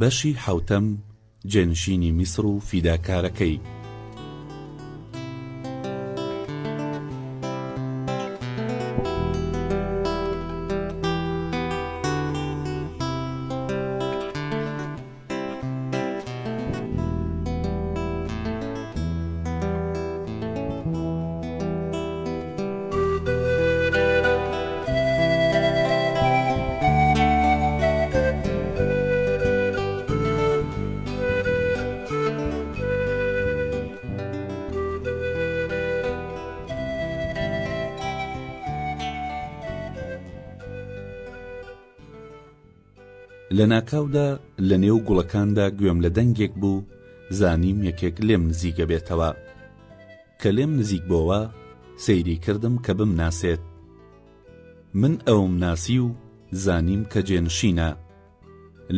بەشی حەوتەم، جێنشینی میسڕ و فیداکارەکەی. لە ناکاودا لە نێو گوڵەکاندا گوێم لە دەنگێک بوو، زانیم یەکێک لێم نزیک ئەبێتەوە. کە لێم نزیک بۆوە، سەیری کردم کە بمناسێت. من ئەوم ناسی و زانیم کە جێنشینە.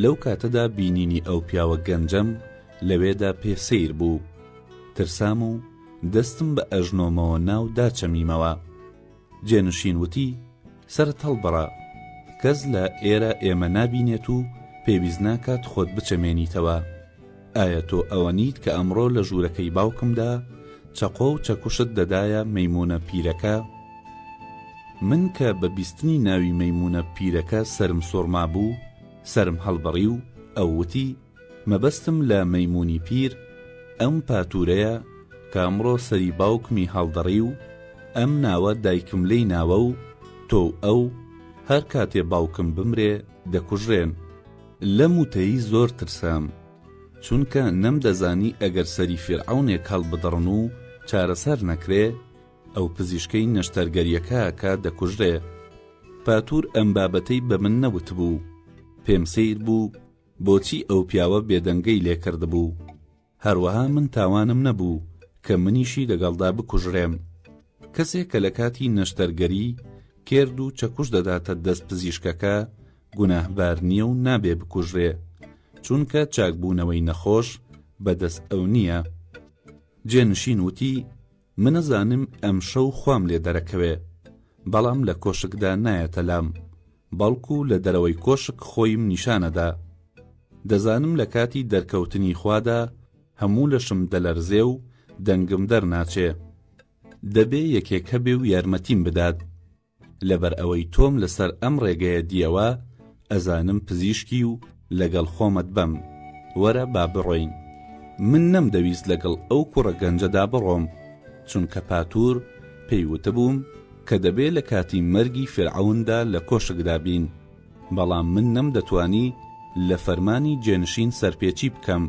لەو کاتەدا بینینی ئەو پیاوە گەنجەم لەوێدا پێ سەیر بوو. ترسام و دەستم بە ئەژنۆمەوە نا و داچەمیمەوە. جێنشین وتی، سەرت هەڵبڕە، کەس لە ئێرە ئێمە نابینێت و پێویست ناکات خۆت بچەمێنیتەوە. ئایا تۆ ئەوە نیت کە ئەمڕۆ لە ژوورەکەی باوکمدا چەقۆ و چەکوشت دەدایە مەیموونە پیرەکە؟ من کە بە بیستنی ناوی مەیموونە پیرەکە سەرم سوڕمابوو، سەرم هەڵبڕی و ئەو وتی، مەبەستم لە مەیموونی پیر ئەم پاتوورەیە کە ئەمڕۆ سەری باوکمی هەڵدڕی و ئەم ناوە دایکم لێی ناوە و تۆ و ئەو هەر کاتێ باوکم بمرێ دەکوژرێن. لەم وتەی زۆر ترسام، چونکە نەمدەزانی ئەگەر سەری فیرعەونێک هەڵبدڕن و چارەسەر نەکرێ، ئەو پزیشکەی نەشتەرگەرییەکە ئەکا دەکوژرێ. پاتوور ئەم بابەتەی بە من نەوتبوو. پێم سەیر بوو بۆچی ئەو پیاوە بێدەنگەی لێ کردبوو؟ هەروەها من تاوانم نەبوو کە منیشی لەگەڵدا بکوژرێم. کەسێک کە لە کاتی نەشتەرگەری کێرد و چەکوش دەداتە دەست پزیشکەکە گوناهبار نییە و نابێ بکوژرێ، چونکە چاکبوونەوەی نەخۆش بە دەست ئەو نییە. جێنشین وتی، من ئەزانم ئەمشەو خوام لێ دەرەکەوێ، بەڵام لە کۆشکدا نایەتە لام، بەڵکو لە دەرەوەی کۆشک خۆیم نیشانەدا. دەزانم لە کاتی دەرکەوتنی خوادا هەموو لەشم دەلەرزێ و دەنگم دەرناچێ. دەبێ یەکێک هەبێ و یارمەتیم بدات. لەبەر ئەوەی تۆم لەسەر ئەم ڕێگەیە دییەوە ئەزانم پزیشکی و لەگەڵ خۆمت بەم، وەرە با بڕۆین. من نەمدەویست لەگەڵ ئەو کوڕە گەنجەدا بڕۆم، چونکە پاتور پێی وتبووم کە دەبێ لە کاتی مەرگی فیرعەوندا لە کۆشکدا بین، بەڵام من نەمدەتوانی لە فەرمانی جێنشین سەرپێچی بکەم،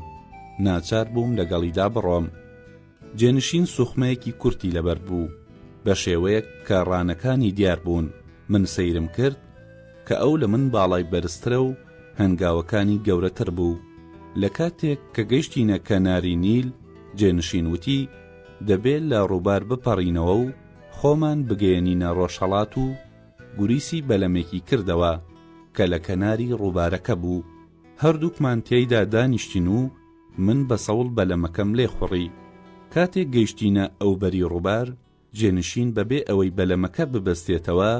ناچار بووم لەگەڵیدا بڕۆم. جێنشین سوخمەیەکی کورتی لەبەر بوو، بە شێوەیەک کە ڕانەکانی دیار بوون، من سەیرم کرد کە ئەو لە من باڵای بەرزترە و هەنگاوەکانی گەورەتر بوو. لە کاتێک کە گەیشتینە کەناری نیل، جێنشین وتی، دەبێ لە ڕووبار بپەڕینەوە و خۆمان بگەیەنینە ڕۆژهەڵات و گوریسی بەلەمێکی کردەوە کە لە کەناری ڕووبارەکە بوو. هەردووکمان تیایدا دانیشتین و من بە سەوڵ بەلەمەکەم لێ خوڕی. کاتێک گەیشتینە ئەوبەری ڕووبار، جێنشین بە بێ ئەوەی بەلەمەکە ببەستێتەوە،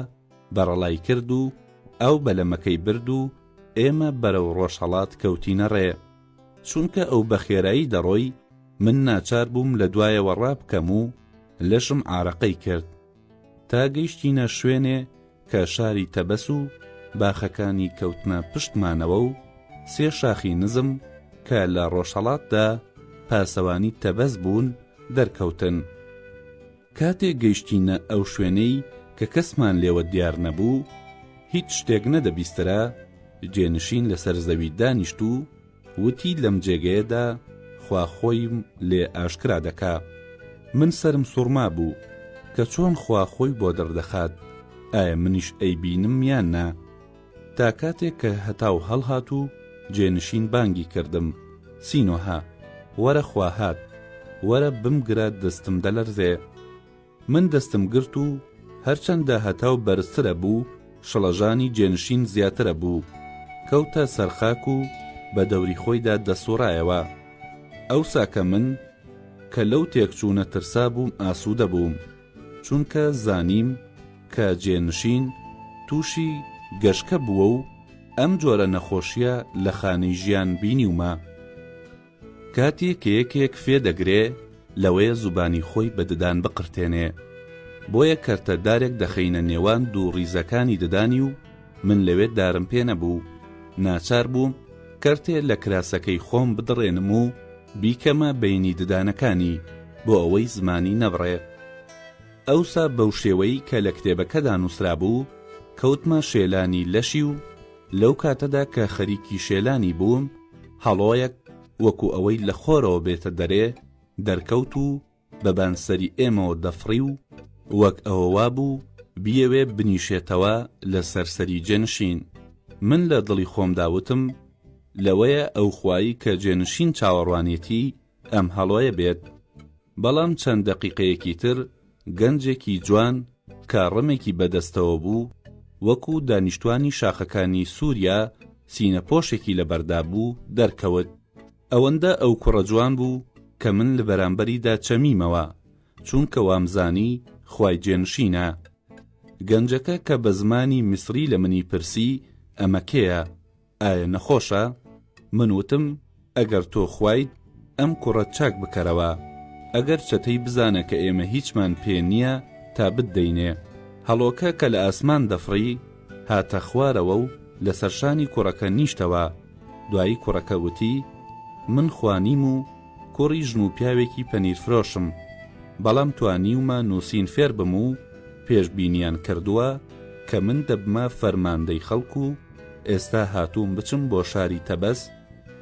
بەڕەڵای کرد و ئاو بەلەمەکەی برد و ئێمە بەرەو ڕۆژهەڵات کەوتینە ڕێ. چونکە ئەو بە خێرایی دەڕۆی، من ناچار بووم لە دوایەوە ڕابکەم و لەشم عارەقەی کرد. تا گەیشتینە شوێنێ کە شاری تەبەس و باخەکانی کەوتنە پشتمانەوە و سێ شاخی نزم کە لە ڕۆژهەڵاتدا پاسەوانی تەبەس بوون دەرکەوتن. کاتێ گەیشتینە ئەو شوێنەی کە کەسمان لێوە دیار نەبوو، هیچ شتێک نەدەبیسترا، جێنشین لەسەر زەوی دانیشت و وتی لەم جێگەیەدا خوا خۆیم لێ ئاشکرا دەکا. من سەرم سوڕمابوو کە چۆن خوا خۆی بۆ دەردەخات، ئایا منیش ئەیبینم یان نا؟ تا کاتێک کە هەتاو هەڵهات و جێنشین بانگی کردم، سینۆهە، وەرە خوا هات، وەرە بمگرە دەستم دەلەرزێ. من دەستم گرت و هەرچەندە هەتاو بەرزترە بوو، شڵەژانی جێنشین زیاترە بوو. کەوتە سەر خاک و بە دەوری خۆیدا دەسووڕایەوە. ئەوسا کە من کە لەو تێکچوونە ترسابووم ئاسوودە بووم، چونکە زانیم کە جێنشین تووشی گەشکە بووە و. ئەم جۆرە نەخۆشییە لە خانەی ژیان بینیومە. کاتێ کە یەکێک فێ دەگرێ لەوەیە زوبانی خۆی بە ددان بقرتێنێ. بۆیە کەرتە دارێک دەخەینە نێوان دوو ڕیزەکانی ددانی و من لەوێ دارم پێ نەبوو، ناچار بووم کەرتێ لە کراسەکەی خۆم بدڕێنم و بیکەمە بەینی ددانەکانی بۆ ئەوەی زمانی نەبڕێ. ئەوسا بەو شێوەی کە لە کتێبەکەدا نووسرابوو کەوتمە شێلانی لەشی و لەو کاتەدا کە خەریکی شێلانی بووم هەڵۆیەک وەکو ئەوەی لە خۆرەوە بێتە دەرێ دەرکەوت و بە بان سەری ئێمەوە دەفڕی و وەک ئەوە وابوو بیەوێ بنیشێتەوە لە سەر سەری جێنشین. من لە دڵی خۆمدا وتم لەوەیە ئەو خوای کە جێنشین چاوەڕوانێتی ئەم هەڵۆیە بێت. بەڵام چەند دەقیقەیەکی تر گەنجێکی جوان کە ڕمێکی بەدەستەوە بوو وەکو دانیشتوانی شاخەکانی سوریا سینەپۆشێکی لەبەردا بوو دەرکەوت. ئەوەندە ئەو کوڕە جوان بوو کە من لە بەرامبەریدا چەمیمەوە چونکە وامزانی خوای جێنشینە. گەنجەکە کە بە زمانی میسری لە منی پرسی ئەمە کێیە؟ ئایا نەخۆشە؟ من وتم ئەگەر تۆ خوایت ئەم کوڕە چاک بکەرەوە، ئەگەر چەتەی بزانە کە ئێمە هیچمان پێ نییە تا بتدەینێ. هەڵۆکە کە لە ئاسمان دەفڕی هاتە خوارەوە و لەسەر شانی کوڕەکە نیشتەوە، دوایی کوڕەکە وتی، من خوا نیم و کوڕی ژن و پیاوێکی پەنیرفرۆشم، بەڵام توانیومە نووسین فێر بم و پێشبینیان کردووە کە من دەبمە فەرماندەی خەڵک و ئێستا هاتووم بچم بۆ شاری تەبەس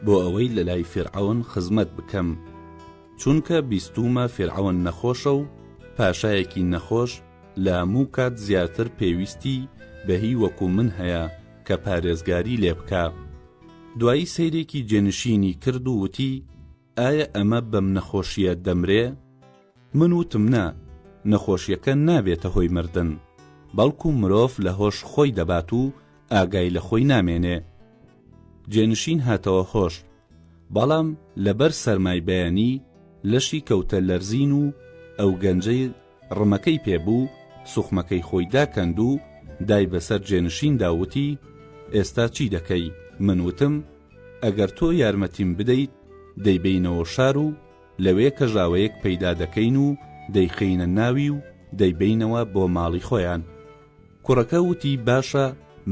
بۆ ئەوەی لەلای فیرعەون خزمەت بکەم، چونکە بیستوومە فیرعەون نەخۆشە و پاشایەکی نەخۆش لە هەموو کات زیاتر پێویستی بە هی وەکو من هەیە کە پارێزگاری لێ بکا. دوایی سەیرێکی جێنشینی کرد و وتی، ئایا ئەمە بەم نەخۆشییە دەمرێ؟ من وتم نا، نەخۆشییەکە نابێتە هۆی مردن، بەڵکو مرۆڤ لە هۆش خۆی دەبات و ئاگای لە خۆی نامێنێ. جێنشین هاتەوە هۆش، بەڵام لەبەر سەرمای بەیانی لەشی کەوتە لەرزین و ئەو گەنجەی ڕمەکەی پێ بوو سوخمەکەی خۆی داکەند و دای بەسەر جێنشیندا و وتی، ئێستا چی دەکەی؟ من وتم، ئەگەر تۆ یارمەتیم بدەیت دەیبەینەوە شار و لەوێ کەژاوەیەک پەیدا دەکەین و دەیخەینە ناوی و دەیبەینەوە بۆ ماڵی خۆیان. کوڕەکە وتی باشە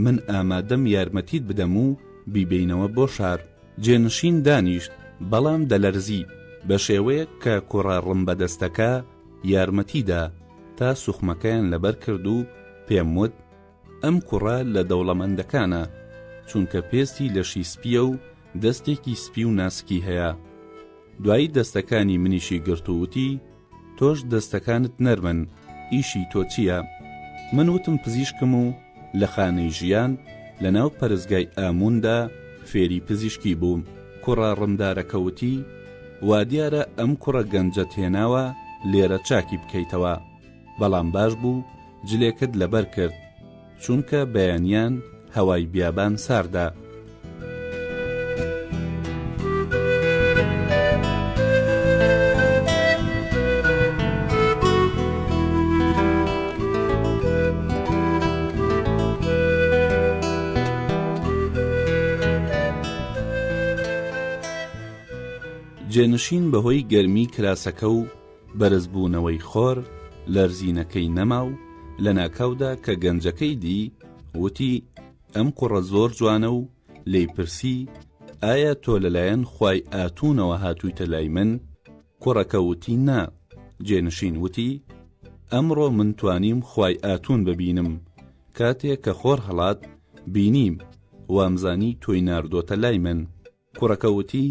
من ئامادەم یارمەتیت بدەم و بیبەینەوە بۆ شار. جێنشین دانیشت بەڵام دەلەرزی بە شێوەیەک کە کوڕە ڕمبەدەستەکە یارمەتی دا تا سوخمەکەیان لەبەر کرد و پێم وت ئەم کوڕە لە دەوڵەمەندەکانە چونکە پێستی لەشی سپییە و دەستێکی سپی و ناسکی هەیە. دوایی دەستەکانی منیشی گرت و وتی تۆش دەستەکانت نەرمن ئیشی تۆ چییە؟ من وتم پزیشکم و لە خانەی ژیان لە ناو پەرستگای ئامووندا فێری پزیشکی بووم. کوڕە ڕمدارەکە وتی وادیارە ئەم کوڕە گەنجەت هێناوە لێرە چاکی بکەیتەوە، بەڵام باش بوو جلێکت لەبەر کرد، چونکە بەیانیان هەوای بیابان ساردە. جێنشین بەهۆی گەرمی کراسەکە و بەرزبوونەوەی خۆر لەرزینەکەی نەما و لەناکاودا کە گەنجەکەی دی وتی ئەم کوڕە زۆر جوانە و لێی پرسی ئایا تۆ لەلایەن خوای ئاتوونەوە هاتوویتە لای من؟ کوڕەکە وتی نا، جێنشین وتی ئەمڕۆ من توانیم خوای ئاتوون ببینم، کاتێ کە خۆر هەڵات بینیم وامزانی تۆی ناردۆتە لای من. کوڕەکە وتی،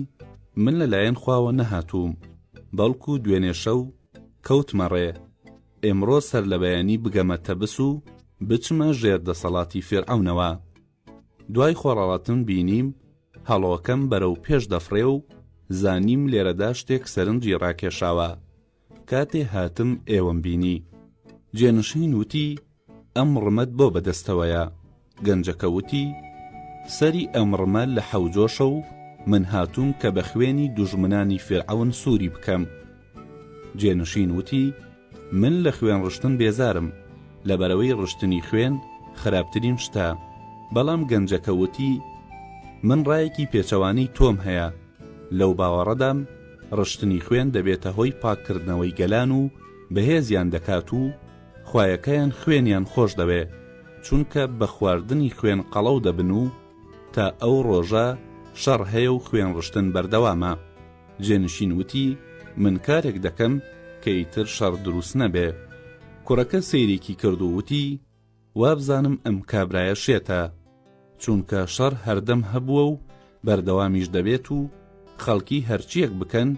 من لە لایەن خواوە نەهاتووم، بەڵکو دوێنێ شەو کەوتمە ڕێ، ئێمڕۆ سەرلەبەیانی بگەمە تەبس و بچمە ژێر دەسەڵاتی فیرعەونەوە. دوای خۆڕاڵاتن بینیم هەڵۆکەم بەرەو پێش دەفڕێ و زانیم لێرەدا شتێک سەرنجی ڕاکێشاوە. کاتێ هاتم ئێوەم بینی. جێنشین وتی، ئەم ڕمەت بۆ بەدەستەوەیە؟ گەنجەکە وتی، سەری ئەم ڕمە لە حەوجۆشە و من هاتووم کە بە خوێنی دوژمنانی فیرعەون سووری بکەم. جێنشین وتی، من لە خوێن ڕشتن بێزارم، لەبەرئەوەی ڕشتنی خوێن خراپترین شتە. بەڵام گەنجەکە وتی، من ڕایەکی پێچەوانەی تۆم هەیە، لەو باوەڕەدام ڕشتنی خوێن دەبێتە هۆی پاککردنەوەی گەلان و بەهێزیان دەکات و خوایەکەیان خوێنیان خۆش دەوێ، چونکە بە خواردنی خوێن قەڵەو دەبن و تا ئەو ڕۆژە شەڕ هەیە و خوێن ڕشتن بەردەوامە. جێنشین وتی، من کارێک دەکەم کە ئیتر شەڕ دروست نەبێ. کوڕەکە سەیرێکی کرد و وتی، وابزانم ئەم کابرایە شێتە، چونکە شەڕ هەردەم هەبووە و بەردەوامیش دەبێت و خەڵکی هەرچییەک بکەن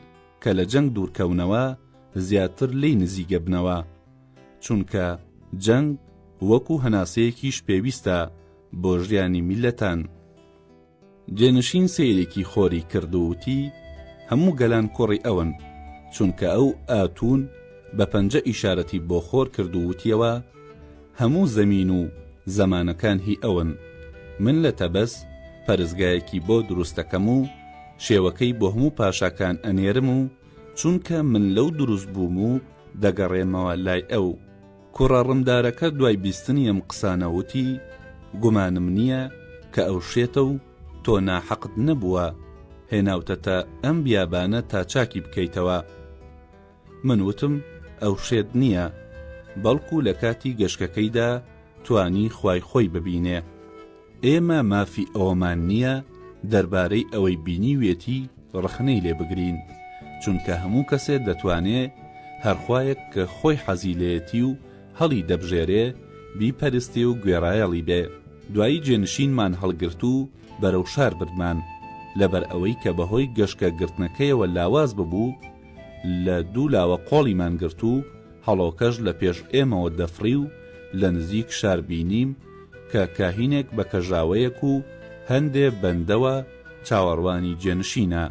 کە لە جەنگ دوورکەونەوە زیاتر لێی نزیگەبنەوە، چونکە جەنگ وەکو هەناسەیەکیش پێویستە بۆ ژیانی میللەتان. جێنشین سەیرێکی خۆری کرد و وتی، هەموو گەلان کوڕی ئەون، چونکە ئەو ئاتوون بە پەنجە ئیشارەتی بۆ خۆر کرد و وتیەوە، هەموو زەمین و زەمانەکان هی ئەون، من لە تەبەس پەرستگایەکی بۆ دروست دەکەم و شێوەکەی بۆ هەموو پاشاکان ئەنێرم و چونکە من لەو دروست بووم و دەگەڕێمەوە لای ئەو. کوڕە ڕمدارەکە دوای بیستنی ئەم قسانە وتی، گومانم نییە کە ئەو شێتە و تۆ ناحەقت نەبووە هێناوتەتە ئەم بیابانە تا چاکی بکەیتەوە. من وتم ئەو شێت نییە، بەڵکو لە کاتی گەشکەکەیدا توانی خوای خۆی ببینێ. ئێمە مافی ئەوەمان نییە دەربارەی ئەوەی بینیوێتی ڕەخنەی لێ بگرین، چونکە هەموو کەسێ دەتوانێ هەر خوایەک کە خۆی حەزی لێیەتی و هەڵی دەبژێرێ بیپەرستێ و گوێڕایەڵی بێ. دوایی جێنشینمان هەڵگرت و بەرەو شار بردمان. لەبەر ئەوەی کە بەهۆی گەشکە گرتنەکەیەوە لاواز ببوو، لە دوو لاوە قۆڵیمان گرت و هەڵۆکەش لە پێش ئێمەوە دەفڕی و لە نزیک شار بینیم کە کاهینێک بە کەژاوەیەک و هەندێ بەندەوە چاوەڕوانی جێنشینە.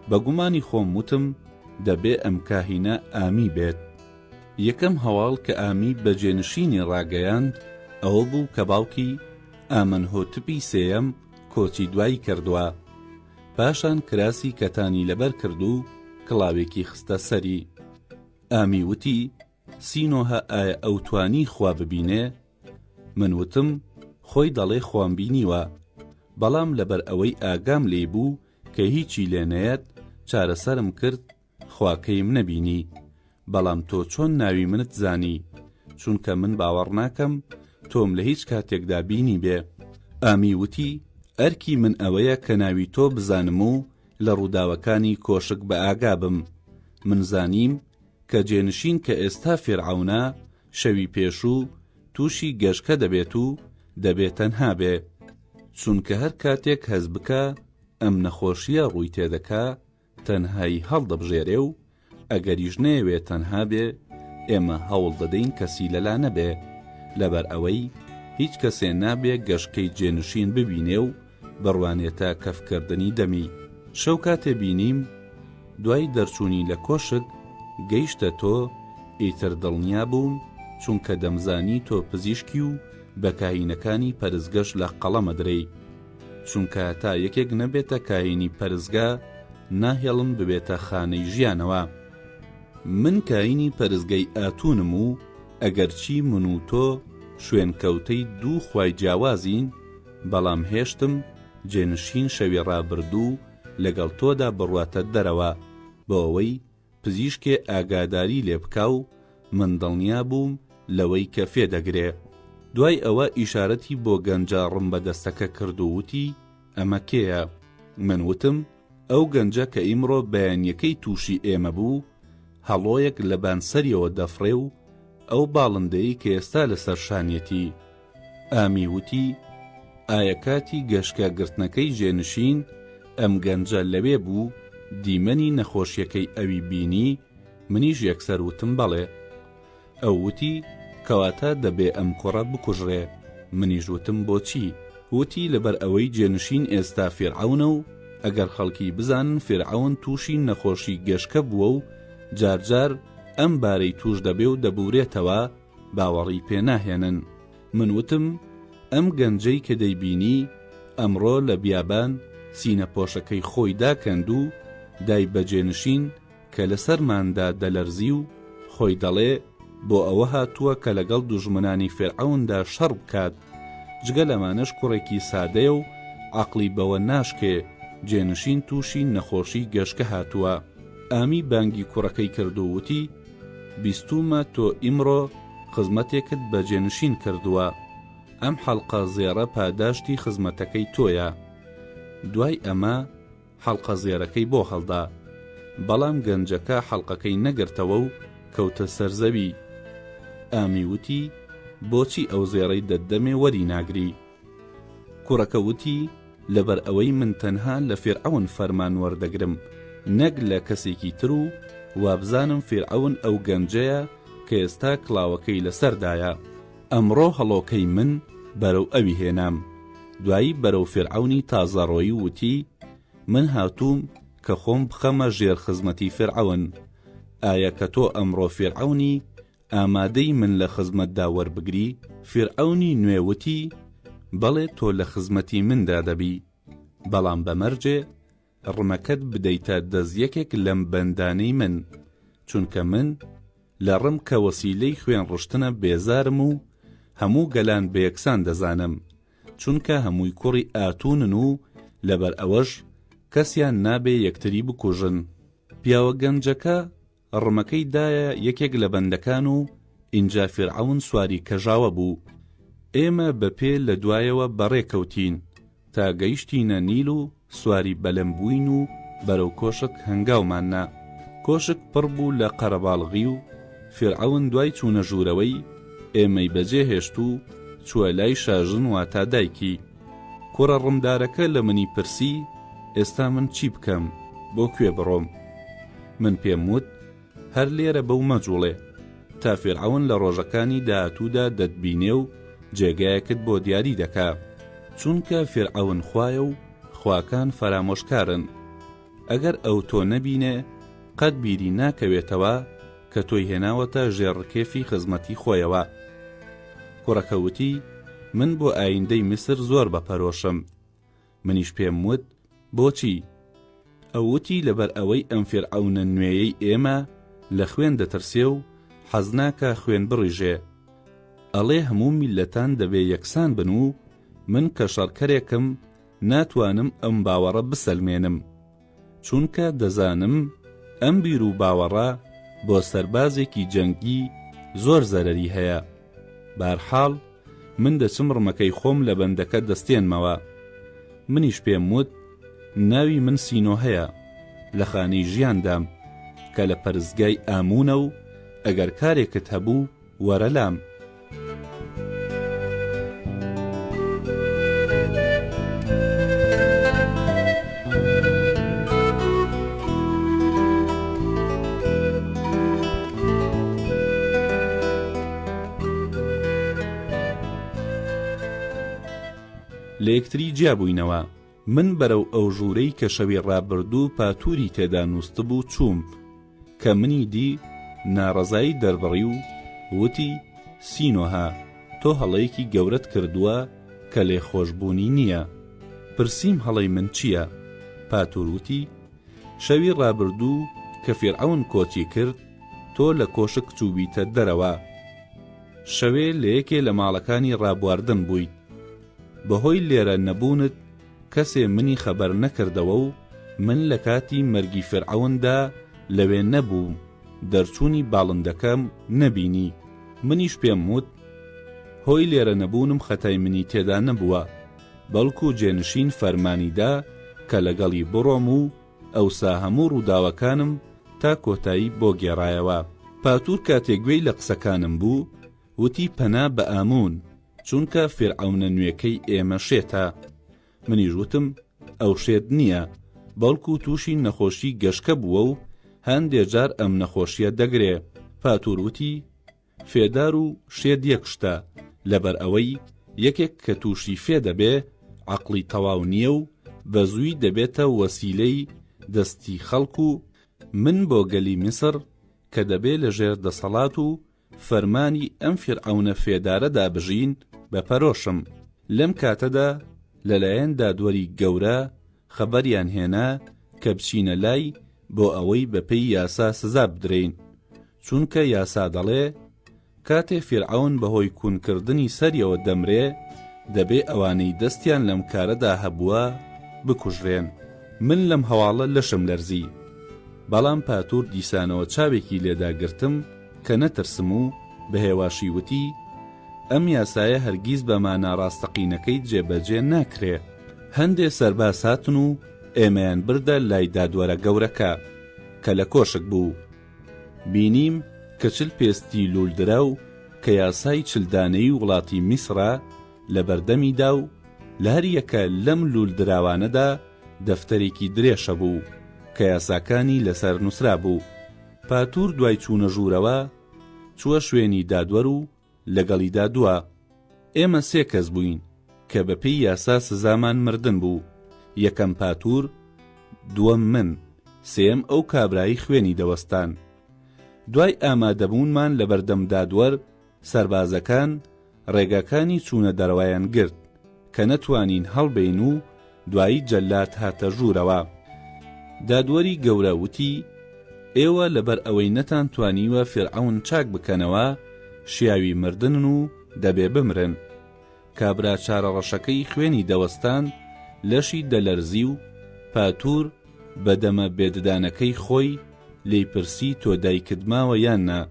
بە گومانی خۆم وتم دەبێ ئەم کاهینە ئامی بێت. یەکەم هەواڵ کە ئامی بە جێنشینی ڕاگەیاند ئەوە بوو کە باوکی، ئامەنهۆتپی سێیەم، کۆچی دوایی کردووە. پاشان کراسی کەتانی لەبەر کرد و کڵاوێکی خستە سەری. ئامی وتی، سینۆهە ئایا ئەو توانی خوا ببینێ؟ من وتم، خۆی دەڵێ خوام بینیوە. بەڵام لەبەر ئەوەی ئاگام لێی بوو کە هیچی لێ نەیەت، چارەسەرم کرد خواکەیم نەبینی بەڵام تۆ چۆن ناوی منت زانی چونکە من باوەڕ ناکەم تۆم لە هیچ کاتێکدا بینیبێ ئامی وتی ئەرکی من ئەوەیە کە ناوی تۆ بزانم و لە ڕووداوەکانی کۆشک بە ئاگا بم من زانیم کە جێنشین کە ئێستا فیرعەونە شەوی پێشوو تووشی گەشکە دەبێت و دەبێ تەنها بێ چونکە هەر کاتێک هەست بکا ئەم نەخۆشیە ڕووی تێدەکا تەنهایی هەڵدەبژێرێ و ئەگەریش نەیەوێ تەنها بێ ئێمە هەوڵ دەدەین کەسی لەلا نەبێ لەبەر ئەوەی هیچ کەسێ نابێ گەشکەی جێنشین ببینێ و بڕوانێتە کەفکردنی دەمی. شەو کاتێ بینیم دوای دەرچوونی لە کۆشک گەیشتە تۆ ئیتر دڵنیا بووم چونکە دەمزانی تۆ پزیشکی و بە کاهینەکانی پەرستگەش لە قەڵەم ئەدرێی. چونکە تا یەکێک نەبێتە کاهینی پەرستگا ناهێڵن ببێتە خانەی ژیانەوە. من کاینی پەرستگەی ئاتوونم و ئەگەرچی من و تۆ شوێنکەوتەی دوو خوای جیاوازین، بەڵام هێشتم جێنشین شەوی ڕابردوو لەگەڵ تۆدا بڕواتە دەرەوە بۆ ئەوەی پزیشکێ ئاگاداری لێ بکا و من دڵنیا بووم لەوەی کە فێ دەگرێ. دوای ئەوە ئیشارەتی بۆ گەنجە ڕمبەدەستەکە کرد و وتی، ئەمە کێیە؟ من وتم، ئەو گەنجە کە ئیمڕۆ بەیانییەکەی تووشی ئێمە بوو، هەڵۆیەک لە بان سەریەوە دەفڕێ و ئەو باڵندەیەی کە ئێستا لەسەر شانیەتی. ئامی وتی، ئایا کاتی گەشکە گرتنەکەی جێنشین ئەم گەنجە لەوێ بوو دیمەنی نەخۆشیەکەی ئەوی بینی؟ منیش یەکسەر وتم بەڵێ. ئەو وتی، کەواتە دەبێ ئەم کوڕە بکوژرێ. منیش وتم بۆچی؟ وتی لەبەر ئەوەی جێنشین ئێستا فیرعەونە و ئەگەر خەڵکی بزانن فیرعەون تووشی نەخۆشی گەشکە بووە و جار جار ئەم بارەی تووش دەبێ و دەبورێتەوە باوەڕی پێ ناهێنن. من وتم، ئەم گەنجەی کە دەیبینی ئەمڕۆ لە بیابان سینەپۆشەکەی خۆی داکەند و دای بە جێنشین کە لەسەرماندا دەلەرزی و خۆی دەڵێ بۆ ئەوە هاتووە کە لەگەڵ دوژمنانی فیرعەوندا شەڕ بکات. جگە لەمانەش کوڕێکی سادەیە و عەقڵی بەوە ناشکێ جێنشین تووشی نەخۆشی گەشکە هاتووە. ئامی بانگی کوڕەکەی کرد و وتی، بیستوومە تۆ ئیمڕۆ خزمەتێکت بە جێنشین کردووە، ئەم حەڵقە زێڕە پاداشتی خزمەتەکەی تۆیە. دوای ئەمە حەڵقە زێرەکەی بۆ هەڵدا. بەڵام گەنجەکە حەڵقەکەی نەگرتەوە و کەوتە سەر زەوی. ئامی وتی، بۆچی ئەو زێڕەی دەتدەمێ وەری ناگری؟ کوڕەکە وتی، لەبەر ئەوەی من تەنها لە فیرعەون فەرمان وەردەگرم نەک لە کەسێکی تر و وابزانم فیرعەون ئەو گەنجەیە کە ئێستا کڵاوەکەی لەسەردایە. ئەمڕۆ هەڵۆکەی من بەرەو ئەوی هێنام. دوایی بەرەو فیرعەونی تازە ڕۆیی و وتی، من هاتووم کە خۆم بخەمە ژێر خزمەتی فیرعەون. ئایا کە تۆ ئەمڕۆ فیرعەونی، ئامادەی من لە خزمەتدا وەربگری؟ فیرعەونی نوێ وتی، بەڵێ تۆ لە خزمەتی مندا دەبی، بەڵام بە مەرجێ ڕمەکەت بدەیتە دەست یەکێک لەم بەندانەی من، چونکە من لە ڕم کە وەسیلەی خوێن ڕشتنە بێزارم و هەموو گەلان بە یەکسان دەزانم، چونکە هەمووی کوڕی ئاتوونن و لەبەر ئەوەش کەسیان نابێ یەکتری بکوژن. پیاوە گەنجەکە ڕمەکەی دایە یەکێک لە بەندەکان و ئینجا فیرعەون سواری کەژاوە بوو. ئێمە بە پێ لە دوایەوە بەڕێ کەوتین تا گەیشتینە نیل و سواری بەلەم بووین و بەرەو کۆشک هەنگاومان نا. کۆشک پڕ بوو لە قەرەباڵغی و فیرعەون دوای چوونە ژوورەوەی، ئێمەی بەجێ هێشت و چووە لای شاژن واتا دایکی. کوڕە ڕمدارەکە لە منی پرسی ئێستا من چی بکەم، بۆ کوێ بڕۆم؟ من پێم وت، هەر لێرە بە و مەجوڵێ، تا فیرعەون لە ڕۆژەکانی داهاتوودا دەتبینێ و جێگایەکت بۆ دیاری دەکا. چونکە فیرعەون خوایە و خواکان فەرامۆشکارن. ئەگەر ئەو تۆ نەبینێ، قەت بیری ناکەوێتەوە کە تۆی هێناوەتە ژێر ڕکێفی خزمەتی خۆیەوە. کوڕەکە وتی، من بۆ ئایندەی میسر زۆر بە پەرۆشم. منیش پێم وت، بۆچی؟ ئەو وتی لەبەر ئەوەی ئەم فیرعەونە نوێیەی ئێمە لە خوێن دەترسێ و حەز ناکا خوێن بڕیژێ. ئەڵێ هەموو میللەتان دەبێ یەکسان بن و من کە شەڕکەرێکم ناتوانم ئەم باوەڕە بسەلمێنم. چونکە دەزانم ئەم بیر و باوەڕە بۆ سەربازێکی جەنگی زۆر زەرەری هەیە. بارحاڵ من دەچم ڕمەکەی خۆم لە بەندەکە دەستێنمەوە. منیش پێم وت ناوی من سینۆهەیە، لە خانەی ژیاندام، کە لە پەرستگای ئاموونە و ئەگەر کارێکت هەبوو وەرە لام. لە یەکتری جیا بووینەوە. من بەرەو ئەو ژوورەی کە شەوی ڕابردوو پاتووری تێدا نووستبوو چووم. کە منی دی ناڕەزایی دەربڕی و وتی، سینۆهە، تۆ هەڵەیەکی گەورەت کردووە کە لێخۆشبوونی نییە. پرسیم هەڵەی من چییە؟ پاتور وتی، شەوی ڕابردوو کە فیرعەون کۆچی کرد، تۆ لە کۆشک چووبیتە دەرەوە. شەوێ لە یەکێ لە ماڵەکانی ڕابواردن بوویت. بەهۆی لێرە نەبوونت کەسێ منی خەبەر نەکردەوە و من لە کاتی مەرگی فیرعەوندا لەوێ نەبووم، دەرچوونی باڵندەکەم نەبینی. منیش پێم وت، هۆی لێرە نەبوونم خەتای منی تێدا نەبووە، بەڵکو جێنشین فەرمانی دا کە لەگەڵی بڕۆم و ئەوسا هەموو ڕووداوەکانم تا کۆتایی بۆ گێڕایەوە. پاتور کاتێ گوێی لە قسەکانم بوو، وتی پەنا بە ئاموون، چونکە فیرعەونە نوێکەی ئێمە شێتە. منیش وتم ئەو شێت نییە، بەڵکو تووشی نەخۆشی گەشکە بووە و هەندێ جار ئەم نەخۆشییە دەگرێ. پاتور وتی فێدار و شێت یەک شتە، لەبەر ئەوەی یەکێک کە تووشی فێ دەبێ عەقڵی تەواو نییە و بە زووی دەبێتە وەسیلەی دەستی خەڵک و من بۆ گەلی میسر کە دەبێ لە ژێر دەسەڵات و فەرمانی ئەم فیرعەونە فێدارەدا بژین بە پەرۆشم. لەم کاتەدا لەلایەن دادوەری گەورە خەبەریان هێنا کە بچینە لای بۆ ئەوەی بەپێی یاسا سزا بدرێین، چونکە یاسا دەڵێ کاتێ فیرعەون بەهۆی کونکردنی سەریەوە دەمرێ. دەبێ ئەوانەی دەستیان لەم کارەدا هەبووە بکوژرێن. من لەم هەواڵە لەشم لەرزی. بەڵام پاتور دیسانەوە چاوێکی لێدا گرتم کە نەترسم و بە هێواشی وتی، ئەم یاسایە هەرگیز بە مانا ڕاستەقینەکەی جێبەجێ ناکرێ. هەندێ سەرباز هاتن و ئێمەیان بردە لای دادوەرە گەورەکە کە لە کۆشک بوو. بینیم کە چل پێستی لوولدراو کە یاسای چل دانەیی وڵاتی میسرە لە بەردەمیدا و لە هەر یەکە لەم لوولدراوانەدا دەفتەرێکی درێژ هەبوو کە یاساکانی لەسەر نووسرابوو. پاتور دوای چوونە ژوورەوە چووە شوێنی دادوەر و لەگەڵیدا دوا. ئێمە سێ کەس بووین کە بە پێی یاسا سزامان مردن بوو، یەکەم پاتور، دووەم من، سێیەم ئەو کابرای خوێنی دەوەستان. دوای ئامادەبوونمان لەبەردەم دادوەر، سەربازەکان ڕێگاکانی چوونە دەرەوەیان گرت کە نەتوانین هەڵبێین و دوایی جەلاد هاتە ژوورەوە. دادوەری گەورە وتی، ئێوە لەبەر ئەوەی نەتانتوانیوە فیرعەون چاک بکەنەوە، شیاوی مردنن و دەبێ بمرن. کابرا چارەڕەشەکەی خوێنی دەوەستاند، لەشی دەلەرزی و پاتوور بە دەمە بێددانەکەی خۆی لێی پرسی تۆ دایکت ماوە یان نا؟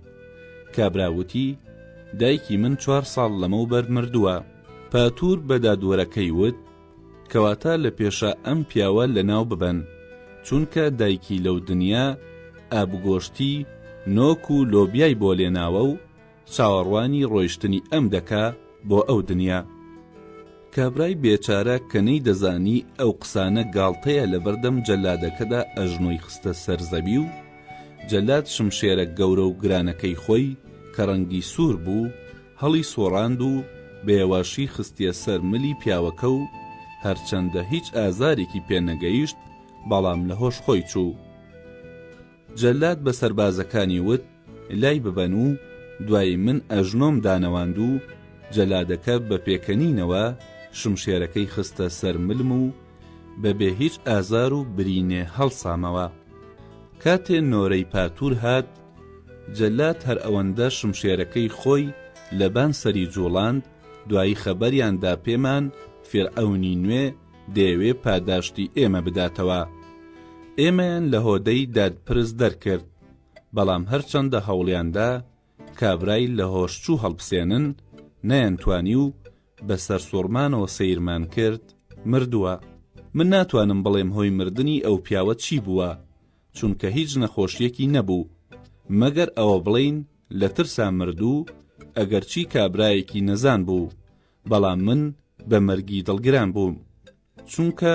کابرا وتی، دایکی من چوار ساڵ لەمەوبەر مردووە. پاتوور بە دادوەرەکەی وت، کەواتە لە پێشا ئەم پیاوە لەناو ببەن، چونکە دایکی لەو دنیا ئابگۆشتی نۆک و لۆبیای بۆ لێناوە و چاوەڕوانی ڕۆیشتنی ئەم دەکا بۆ ئەو دنیا. کابرای بێچارە کە نەیدەزانی ئەو قسانە گاڵتەیە لەبەردەم جەلادەکەدا ئەژنۆی خستە سەر زەوی و جەلاد شمشێرە گەورە و گرانەکەی خۆی کە ڕەنگی سوور بوو هەڵی سوڕاند و بە یەواشی خستیە سەر ملی پیاوەکە و هەرچەندە هیچ ئازارێکی پێ نەگەیشت بەڵام لە هۆش خۆی چوو. جەلاد بە سەربازەکانی وت لای ببەن و دوایی من ئەژنۆم دانەواند و جەلادەکە بە پێکەنینەوە شمشێرەکەی خستە سەر ملم و بە بێ هیچ ئازار و برینێ هەڵسامەوە. کاتێ نۆرەی پاتوور هات، جەلاد هەر ئەوەندە شمشێرەکەی خۆی لە بان سەری جووڵاند، دوایی خەبەریان دا پێمان فیرعەونی نوێ دەیەوێ پاداشتی ئێمە بداتەوە. ئێمەیان لە هۆدەی دادپرس دەرکرد. بەڵام هەرچەندە هەوڵیان دا کابرای لە هۆشچوو هەڵبسێنن، نەیانتوانی و بە سەرسوڕمانەوە سەیرمان کرد مردووە. من ناتوانم بڵێم هۆی مردنی ئەو پیاوە چی بووە، چونکە هیچ نەخۆشییەکی نەبوو، مەگەر ئەوە بڵێین لە ترسا مرد و ئەگەرچی کابرایەکی نەزان بوو، بەڵام من بە مەرگی دڵگران بووم. چونکە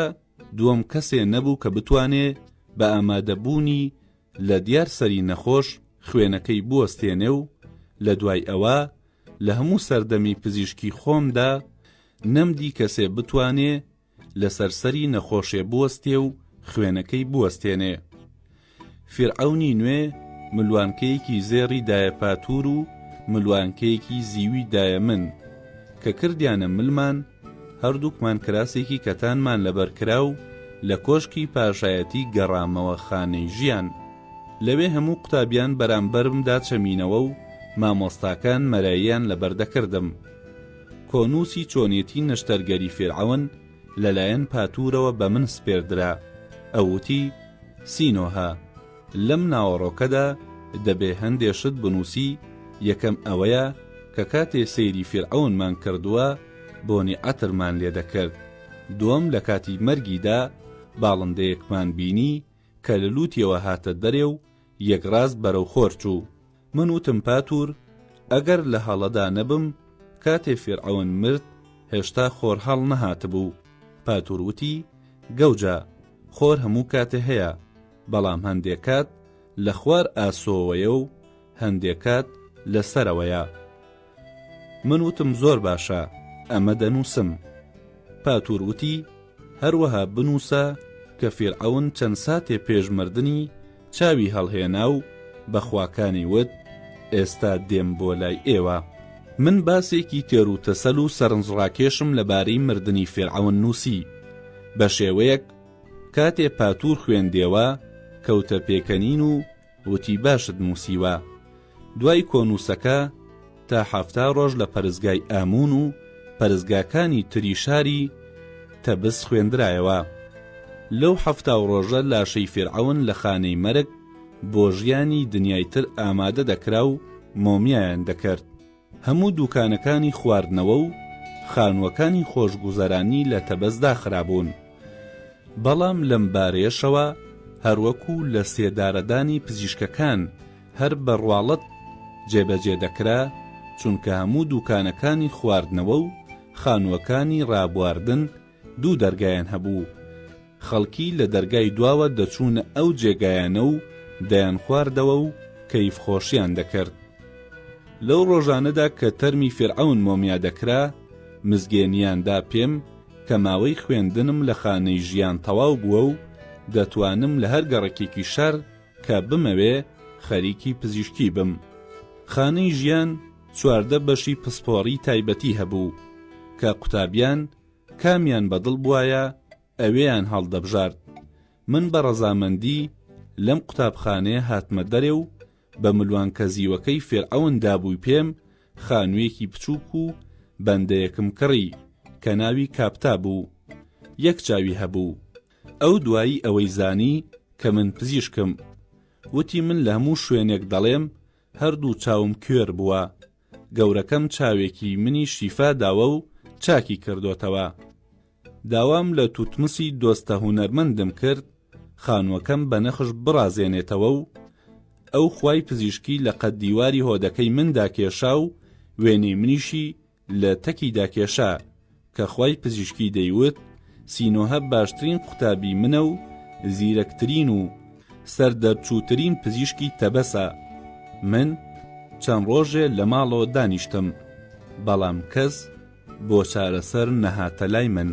دووەم کەسێ نەبوو کە بتوانێ بە ئامادەبوونی لە دیار سەری نەخۆش خوێنەکەی بوەستێنێ و لە دوای ئەوە لە هەموو سەردەمی پزیشکی خۆمدا نەمدی کەسێ بتوانێ لەسەر سەری نەخۆشێ بوەستێ و خوێنەکەی بوەستێنێ. فیرعەونی نوێ ملوانکەیەکی زێڕی دایە پاتوور و ملوانکەیەکی زیوی دایە من، کە کردیانە ملمان، هەردووکمان کراسێکی کەتانمان لەبەر کرا و لە کۆشکی پاشایەتی گەڕامەوە خانەی ژیان. لەوێ هەموو قوتابیان بەرامبەرمدا چەمینەوە و مامۆستاکان مەراییان لەبەر دەکردم. کۆنووسی چۆنێتی نەشتەرگەری فیرعەون لەلایەن پاتوورەوە بە من سپێردرا. ئەو وتی، سینۆهە، لەم ناوەڕۆکەدا دەبێ هەندێ شت بنووسی، یەکەم ئەوەیە کە کاتێ سەیری فیرعەونمان کردووە بۆنی عەترمان لێ دەکرد، دووەم لە کاتی مەرگیدا باڵندەیەکمان بینی کە لە لووتیەوە هاتە دەرێ و یەکڕاست بەرەو خۆر چوو. من وتم پاتور ئەگەر لە هەڵەدا نەبم کاتێ فیرعەون مرد هێشتا خۆر هەڵنەهاتبوو، پاتور وتی گەوجە خۆر هەموو کاتێ هەیە بەڵام هەندێ کات لە خوار ئاسۆوەیە و هەندێ کات لە سەرەوەیە. من وتم زۆر باشە ئەمە دەنووسم. پاتور وتی هەروەها بنووسە کە فیرعەون چەند ساتێ پێش مردنی چاوی هەڵهێنا و بە خواکانی وت ئێستا دێم بۆ لای ئێوە. من باسێکی تێروتەسەل و سەرنجڕاکێشم لەبارەی مردنی فیرعەون نووسی، بە شێوەیەک کاتێ پاتور خوێندیەوە کەوتە پێکەنین و وتی باشت نووسیوە. دوای کۆنووسەکە تا 70 ڕۆژ لە پەرستگای ئاموون و. پەرستگاکانی تری شاری تەبس خوێندرایەوە. لەو حەفتا و ڕۆژە لاشەی فیرعەون لە خانەی مەرگ بۆ ژیانی دنیای تر ئامادە دەکرا و مۆمیایان دەکرد. هەموو دووکانەکانی خواردنەوە و خانووەکانی خۆشگوزەرانی لە تەبەس داخرابوون. بەڵام لەم بارەیەشەوە هەروەکو لە سێدارەدانی پزیشکەکان هەر بە ڕواڵەت جێبەجێ دەکرا، چونکە هەموو دووکانەکانی خواردنەوە و خانووەکانی ڕابواردن دوو دەرگایان هەبوو، خەڵکی لە دەرگای دواوە دەچوونە ئەو جێگایانە و دەیانخواردەوە و کەیف خۆشیان دەکرد. لەو ڕۆژانەدا کە تەرمی فیرعەون مۆمیا دەکرا، مزگێنیان دا پێم کە ماوەی خوێندنم لە خانەی ژیان تەواو بووە و دەتوانم لە هەر گەڕەکێکی شار کە بمەوێ خەریکی پزیشکی بم. خانەی ژیان 14 بەشی پسپۆڕی تایبەتی هەبوو کە قوتابیان کامیان بە دڵ بوایە ئەوێیان هەڵدەبژارد. من بە ڕەزامەندی لەم قوتابخانەیە هاتمە دەرێ و بە ملوانکە زیوەکەی فیرعەون دابووی پێم خانوویەکی بچووک و بەندەیەکم کڕی کە ناوی کاپتا بوو. یەک چاوی هەبوو. ئەو دوایی ئەوەی زانی کە من پزیشکم. وتی من لە هەموو شوێنێک دەڵێم هەردوو چاوم کوێر بووە. گەورەکەم چاوێکی منی شیفا داوە و چاکی کردۆتەوە. داوام لە توتمسی دۆستە هونەرمەندم کرد خانووەکەم بە نەخش بڕازێنێتەوە و ئەو خوای پزیشکی لە قەد دیواری هۆدەکەی مندا کێشا و وێنەی منیشی لە تەکیدا کێشا کە خوای پزیشکی دەیوت سینۆهە باشترین قوتابی منە و زیرەکترین و سەردەرچووترین پزیشکی تەبەسە. من چەند ڕۆژێ لە ماڵەوە دانیشتم، بەڵام کەس بۆ چارەسەر نەهاتە لای من.